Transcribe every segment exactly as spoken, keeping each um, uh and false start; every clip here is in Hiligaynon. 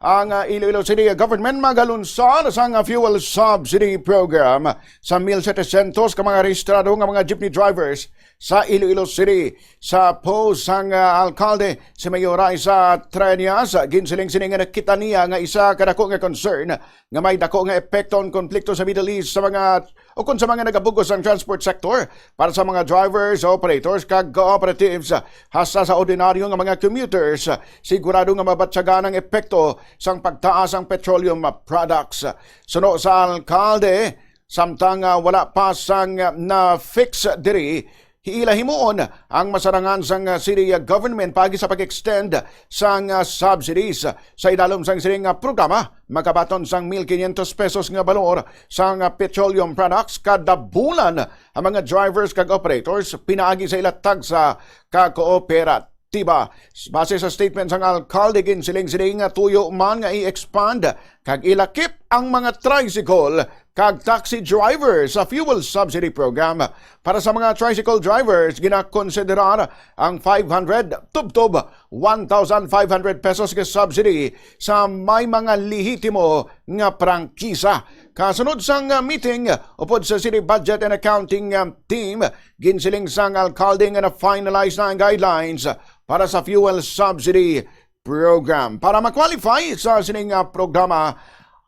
ang ah, Iloilo City Government magalunsad sang ah, fuel subsidy program sa mil setecientos ka mga rehistrado nga mga jeepney drivers sa Iloilo City. Sa post sang ah, alkalde, si Mayor Raisa Treñas, ginsiling sini nga nakita niya nga isa ka dako nga concern nga may dako nga epekto ang konflikto sa Middle East sa mga o kon sa mga nagabugos sang transport sector. Para sa mga drivers, operators, kag cooperatives, hasta sa ordinaryo nga mga commuters, sigurado nga mabatyagan ang epekto sang pagtaas sang petroleum products. Suno sa alkalde, samtang ah, wala pa sang na-fix diri, ila himuon ang masarangan sang ah, city government paagi sa pag-extend sang ah, subsidies sa idalom sang sining ah, programa. Makabaton sang mil quinientos pesos nga balor sang ah, petroleum products kada bulan ang mga drivers kag operators pinaagi sa ila tagsa ka kooperatiba. Base sa statement sang alkalde, ginsiling sini nga tuyo man nga i-expand kag ilakip ang mga tricycle kag taxi driver sa fuel subsidy program. Para sa mga tricycle drivers, ginakonsiderar ang five hundred tubtob one thousand five hundred pesos nga subsidy sa may mga lehitimo nga prangkisa. Kasunod sang meeting upod sa City Budget and Accounting um, Team, ginsiling sang alkalde nga na-finalize na ang guidelines para sa fuel subsidy program. Para ma-qualify sa sining uh, programa,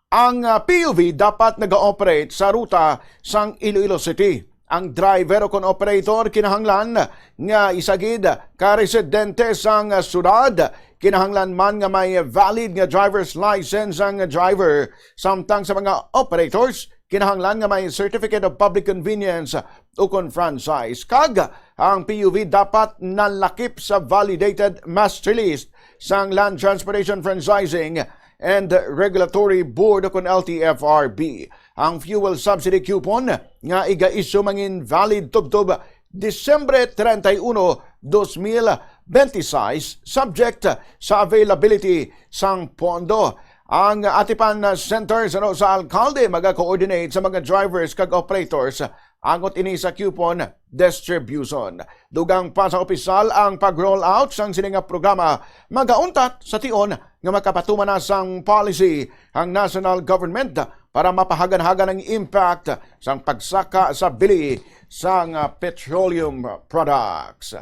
ang uh, P U V dapat nag-ooperate sa ruta sang Iloilo City. Ang driver o kon operator kinahanglan nga isa gid ka residente sang uh, syudad. Kinahanglan man nga may valid nga driver's license ang driver, samtang sa mga operators kinahanglan nga may Certificate of Public Convenience o kon franchise. Kag ang P U V dapat nalakip sa validated master list sang Land Transportation Franchising and Regulatory Board o kon L T F R B. Ang fuel subsidy coupon nga iga-issue mangin valid tubtob Disyembre treinta y uno, dos mil veintiséis, subject sa availability sang pondo. Ang Atipan Center suno sa alkalde maga-coordinate sa mga drivers kag operators angot ini sa coupon distribution. Dugang pa sa opisyal ang pag-roll out sang sini nga programa, magauntat sa tion nga makapatuman na sang policy ang national government para mapahagan-hagan ang impact sang pagsaka sa bili sang petroleum products.